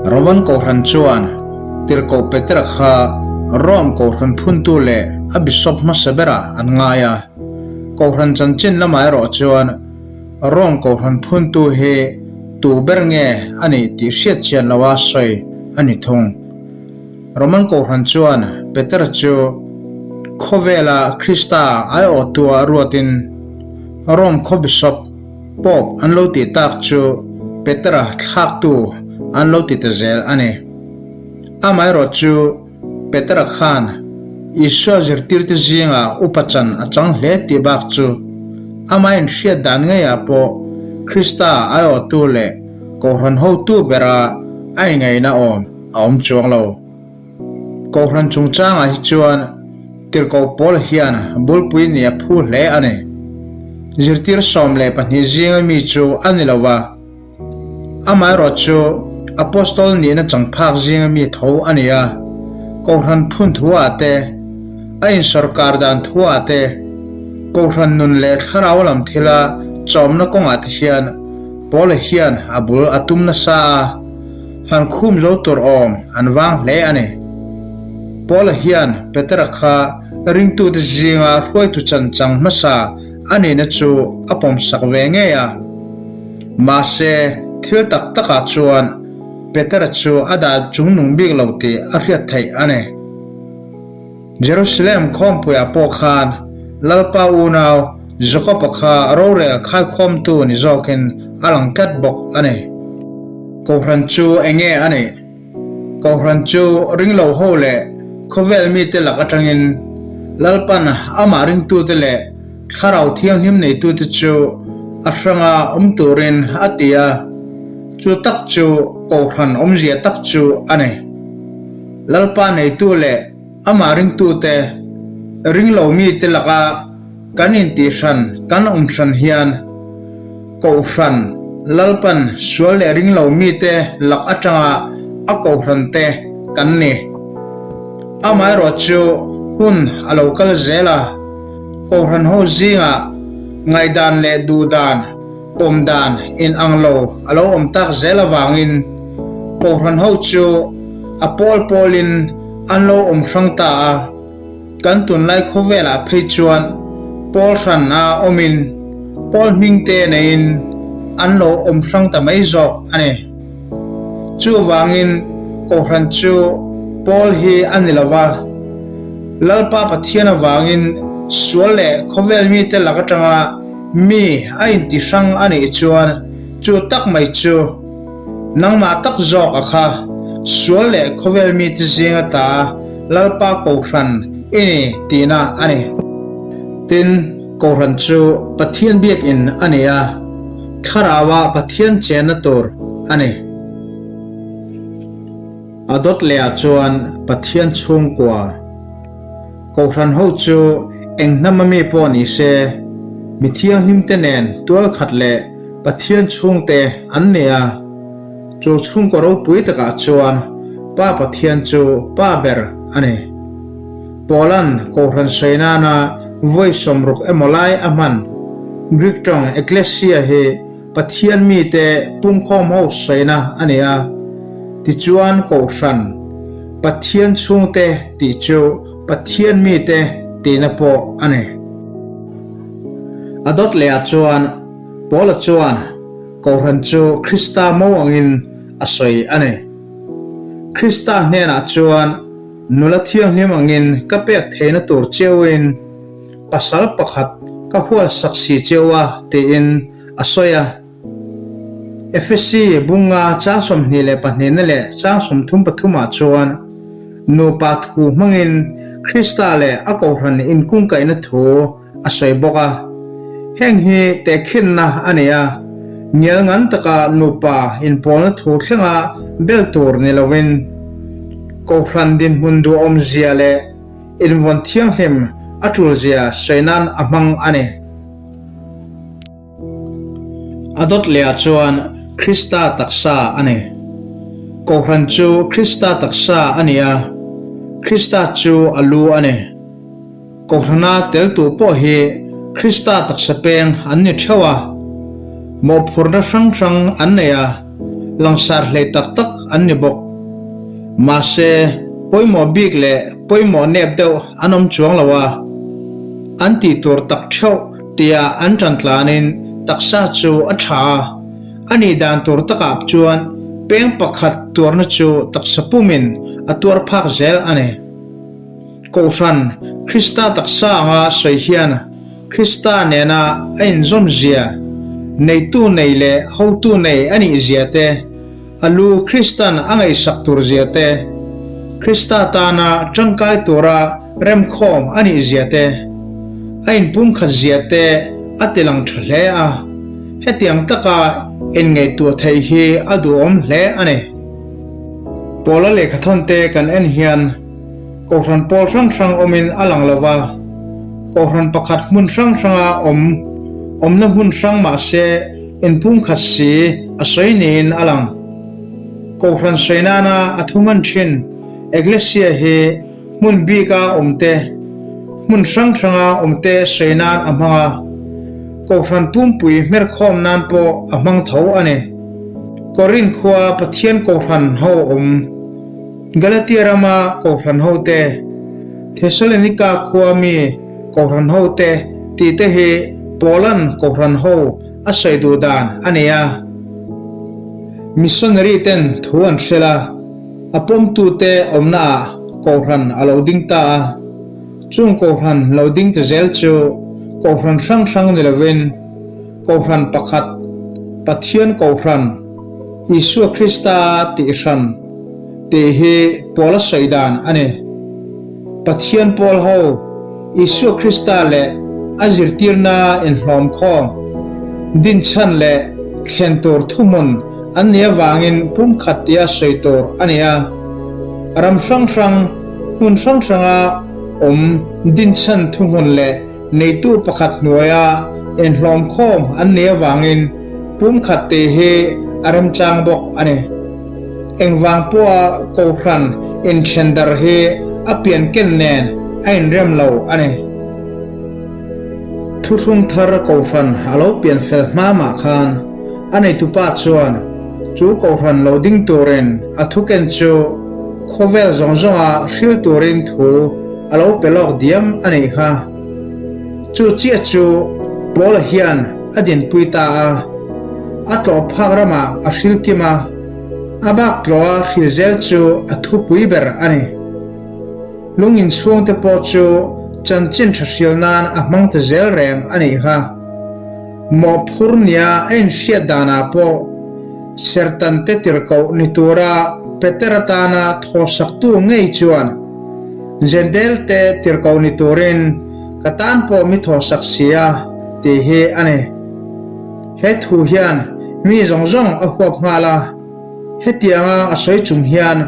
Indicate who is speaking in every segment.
Speaker 1: Roman Kohhran chuan Tirhkoh Petera kha Rome Kohhran phuntu leh a bishop hmasa berah an ngai a. Kohhran chanchin lamah erawh chuan Rome Kohhran phuntu hi tu ber nge a nih tih hriat chian loha sawi a ni thung. Roman Kohhran chuan Petera chu khawvela Krista aiawhtua ruatin Rome khaw bishop Pope an lo tih tak chu Petera thlaktu an lo ti ta zel a ni. Amaherawh chu Petera khan Isua zirtirte zingah upa chan a chang hle tih bak chu amah inhriat dan ngeiah pawh Krista aiawhtu leh Kohhran hotu bera a ingaihna awm a awm chuang lo. Kohhran chungchangah hi chuan Tirhkoh Paul hian bulpui nih a phu hle a ni. Zirtir 12 zinga mi chu a ni lo va, amaherawh chu Apostol nihna changphak zinga mi tho a ni a. Kohhran phun thuah te, a insawrkar dan thuah te, Kohhran nun leh thlarau lam thila chawmna kawngah te hian Paul hian a bul a tum nasa a. Han khum zo tur awm an vang hle a ni. Paula hian Petera kha ringtute zinga hruaitu chanchang hmasa a nihna chu a pawmsak ve ngei a. Mahse, thil tak takah chuan Petera chu a dah chungnung bik lo tih a hriat theih a ni. Jerusalem khawmpuiah pawh khan Lalpa unau Jakob-a kha rorel khaikhawmtu ni zawkin a lang tlat bawk a ni. Kohhran chu eng nge a nih? Kohhran chu ringlo ho leh khawvel mite lak atangin Lalpan amah ringtute leh Thlarau Thianghlim neitute chu a hranga awm turin a ti a, chu tak chu Kohhran awmzia tak chu a ni. Lalpa neitu leh Amah ringtute, ringlo mite laka kan intihhran, kan awmhran hian Kohhran, Lalpan sual leh ringlo mite lak atanga a Kohhrante kan ni. Amaherawh chu hun a lo kal zel a, Kohhran ho zingah ngaihdan leh duhdan, pawm dan inang lo a lo awm tak zel avangin Kohhran ho chu a pawl pawlin an lo awm hrang ta a, kan tunlai khawvelah phei chuan pawl hran a awmin pawl hming te neiin an lo awm hrang ta mai zawk a ni. Chuvangin Kohhran chu pawl hi a ni lo va, Lalpa Pathian avangin sual leh khawvel mite lak atanga Mi a inti hrang a nih chuan chu tak mai chu nangmah tak zawk a kha sual leh khawvel mite zing ata Lalpa Kohhran i ni tihna a ni. Tin, Kohhran chu Pathian biakinn a ni a, Thlarauah Pathian chenna tur a ni. A dawt lehah chuan Pathian chhungkua. Kohhran ho chu eng hnam ami pawh ni se, mi thianghlimte nen tual khat leh Pathian chhungte an ni a. Chu chhungkaw ropui takah chuan Pa Pathian chu Pa ber a ni. Paula'n Kohhran sawi nana vawi 60 emaw lai a hman Greek tawng ekklesia hi Pathian mite pumkhawm ho sawina a ni a, tichuan Kohhran, Pathian chhungte tih chu Pathian mite tihna pawh a ni. A dawt lehah chuan Paula chuan Kohhran chu Krista mo angin a sawi a ni. Krista hnenah chuan nula thianghlim angin ka pek theihna tur cheuin, Pasal pakhat ka hual sak si cheu a tiin a sawi a. Efesi bunga chang 22 na leh chang 33 ah chuan nupa thu hmangin Krista leh a Kohhran inkungkaihna thu a sawi bawk a. Heng hi tehkhinna a ni a, ngial ngan taka nupa inpawlna thu thlenga bel tur ni lovin Kohhran dinhmun duhawmzia leh Invawn thianghlim a tulzia sawi nan a hmang a ni. A dawt lehah chuan Krista taksa a ni. Kohhran chu Krista taksa a ni a, Krista chu a lu a ni. Kohhrana tel tu pawh hi Krista taksa peng an ni theuh a, mawhphurhna hrang hrang an nei a, langsar hlei tak tak. an ni bawk. Mahse, pawimawh bik leh pawimawh nep deuh an awm chuang lo a, an tih tur tak theuh tia an tan tlanin taksa chu a tha a, a nih dan tur takah chuan peng pakhat tuarna chu taksa pumin a tuar phak zel a ni. Kohhran Krista taksa anga sawi hian Krista nena a inzawmzia, neitu nei leh hotu nei a nihzia te, a lu Kristan a ngaihsak turzia te, Krista tana tangkai tura remkhawm a nihzia te, a inpumkhatzia te a tilang tha hle a, hetiang taka inngaihtuah theih hi a duhawm hle a ni. Pawla lehkhathawnte kan en hian Kohhran pawl hrang hrang awmin a lang lo va, Kohhran pakhat hmun hrang hranga awm, awmna hmun hrang mahse inpumkhat si a sawi niin a lang. Kohhran sawi nana a thu hman thin Ekklesia hi hmun bika awmte, hmun hrang hranga awmte sawi nan a hmang a, Kohhran pumpui hmerkhawm nan pawh a hmang tho a ni. Korinth khua Pathian Kohhran ho awm. Galatia rama Kohhran hote, Thessalonika khua mi Kohhran hote tih te hi Paula'n Kohhran ho a sawi duh dan a ni a. Missionary ten thu an hrel a, a pawmtute awmnaah Kohhran a lo ding ta a. Chung Kohhran lo ding ta zel chu Kohhran hrang hrang ni lovin Kohhran pakhat, Pathian Kohhran, Isua Krista tihhran tih hi Paula sawi dan a ni. Pathian pawl ho, Isua Krista leh a zirtirna inhlawmkhawm, dinchhan leh thlen tur thuhmun an nih avangin pumkhat tia sawi tur a ni a. Ram hrang hrang, hmun hrang hranga awm dinchhan thuhmun leh Neitu pakhat hnuaia inhlawmkhawm an nih avangin pumkhat tih hi a remchang bawk a ni. Engvang pawha Kohhran inthen dar hi a pian ken nen a inrem lo a ni. Thuthlung thar Kohhran a lo pian fel hma mah khan a neitupa chuan chu Kohhran lo ding turin a thuken chu khawvel zawng zawnga hril turin thu a lo pe lawk diam a nih kha. Chu chiah chu Paula hian a dinpui ta a, a tlawh phak ramah a hril kim a, a bak tlawha hril zel chu a thupui ber a ni. Lung inchhungte pawh chu chanchin tha hril nan a hmang ta zel reng a nih kha. Mawhphur nia a inhriat danah pawh Sertante tirhkoh ni tura Peter atana thawhsaktu ngei chuan Jentail-te tirhkoh ni turin ka tan pawh mi thawhsak si a, tih hi a ni. He thu hian mi zawng zawng a huap nghal a, hetianga a sawi chung hian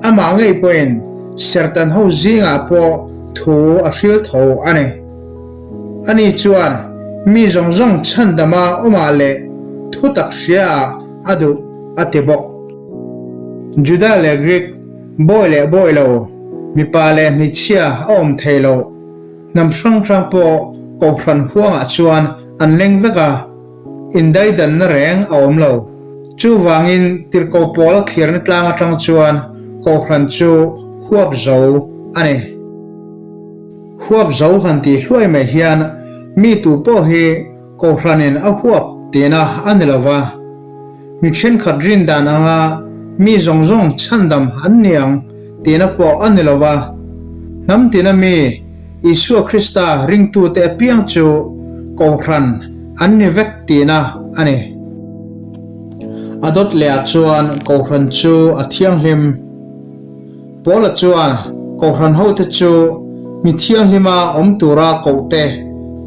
Speaker 1: amah ngei pawhin sertan ho zingah pawh thu a hril tho a ni. Ani chuan mi zawng zawng chhandama awmah leh thutak hriaah a duh a ti bawk. Juda leh Greek Bawi leh bawi lo, mipa leh hmeichhia a awm thei lo. Hnam hrang hrang pawh Kohhran huangah chuan an leng vek a, indaidanna reng a awm lo. Chuvangin tirhkoh pawla thlirna tlang atang chuan Kohhran chu huap zo a ni. Huap zo han tih hluai mai hian mi tu pawh hi Kohhranin a huap tihna a ni lo va, mi thenkhat rin dan anga mi zawng zawng chhandam an ni ang tihna pawh a ni lo va. Hnam tina mi Isua Krista ringtute apiang chu Kohhran an ni vek tihna a ni. A dawt lehah chuan Kohhran chu a thianghlim. Paula chuan Kohhran hote chu mi thianghlima awm tura kohte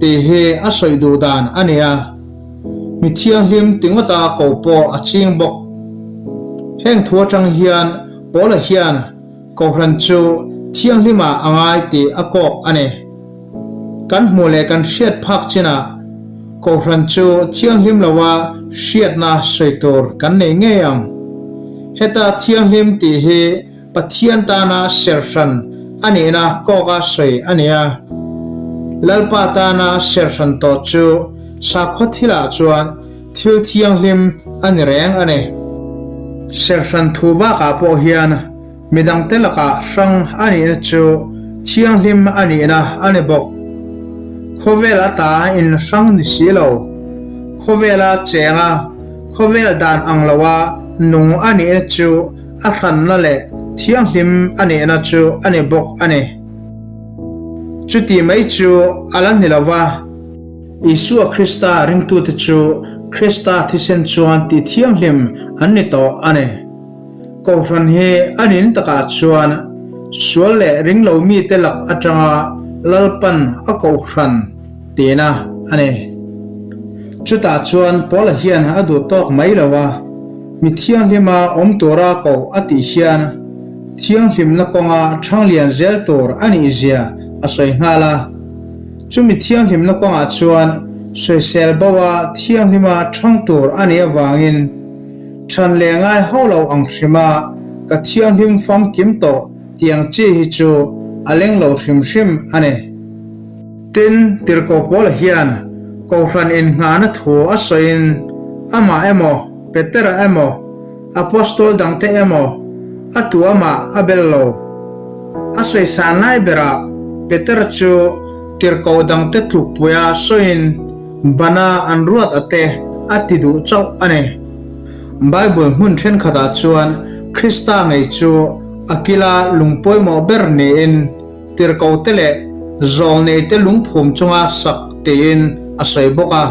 Speaker 1: tih hi a sawi duh dan a ni a, mi thianghlim ti ngawta koh pawh a ching bawk. Heng thu atang hian Paula hian Kohhran chu thianghlimah a ngai tih a kawk a ni. Kan hmuh leh kan hriat phak chinah Kohhran chu thianghlim loa hriatna sawi tur kan nei ngei ang. Heta thianghlim tih hi Pathian tana serhran a nihna kawka sawi a ni a. Lalpa tana serhran tawh chu sakhaw thilah chuan thil thianghlim a ni reng a ni. Serhran thu bakah pawh hian midangte lakah hrang a nihna chu thianghlim a nihna a ni bawk. Khawvel ata in hrang ni si lo. Khawvela chenga khawvel dan ang loa nung a nihna chu a hranna leh thianghlim a nihna chu a ni bawk a ni. Chuti mai chu a la ni lo va. Isua Krista ringtute chu Krista thisen chuan tihthianghlim an ni tawh a ni. Kohhran hi a nin takah chuan sual leh ringlo mite lak atanga Lalpan a kohhran tihna a ni. Chutah chuan Paula hian a duh tawk mai lo a, mi thianghlima awm tura koh a tih hian thianghlimna kawnga thanglian zel tur a nihzia a sawi nghal a. Chumi thianghlimna kawngah chuan sawisel bo a thianghlima thang tur a nih avangin than leh ngai ho lo ang hrima ka thianghlim famkim tawh tih ang chi hi chu a leng lo hrim hrim a ni. Tin, Tirhkoh Paula hian Kohhran innghahna thu a sawiin amah emaw, Petera emaw, Apostol dangte emaw a tu amah a bel lo. A sawisan lai berah Peter chu tirhkoh dangte tlukpuia sawiin bana an ruat a te a ti duh chauh a ni. Bible hmun thenkhatah chuan Krista ngei chu a kila lung pawimawh ber niin tirhkohte leh zawlneite lungphum chunga sak tiin a sawi bawk a.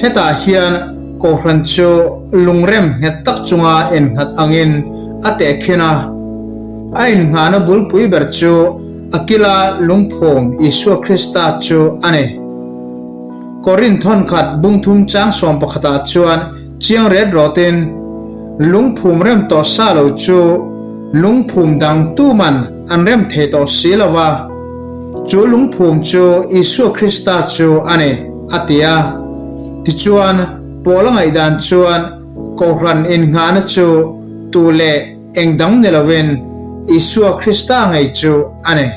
Speaker 1: Hetah hian Kohhran chu lungrem nghet tak chunga innghat angin a tehkhin a. A innghahna bulpui ber chu a kila lungphum Isua Krista chu a ni. Korinth thawnkhat bungthum chang sawm pakhatah chuan Chiang ret rawtin, lungphum rem tawh sa lo chu lungphum dang tuman an rem thei tawh si lo va, chu lungphum chu Isua Krista chu a ni, a ti a. Tichuan, Paula ngaihdan chuan Kohhran innghahna chu tu leh eng dang ni lovin Isua Krista ngei chu a ni.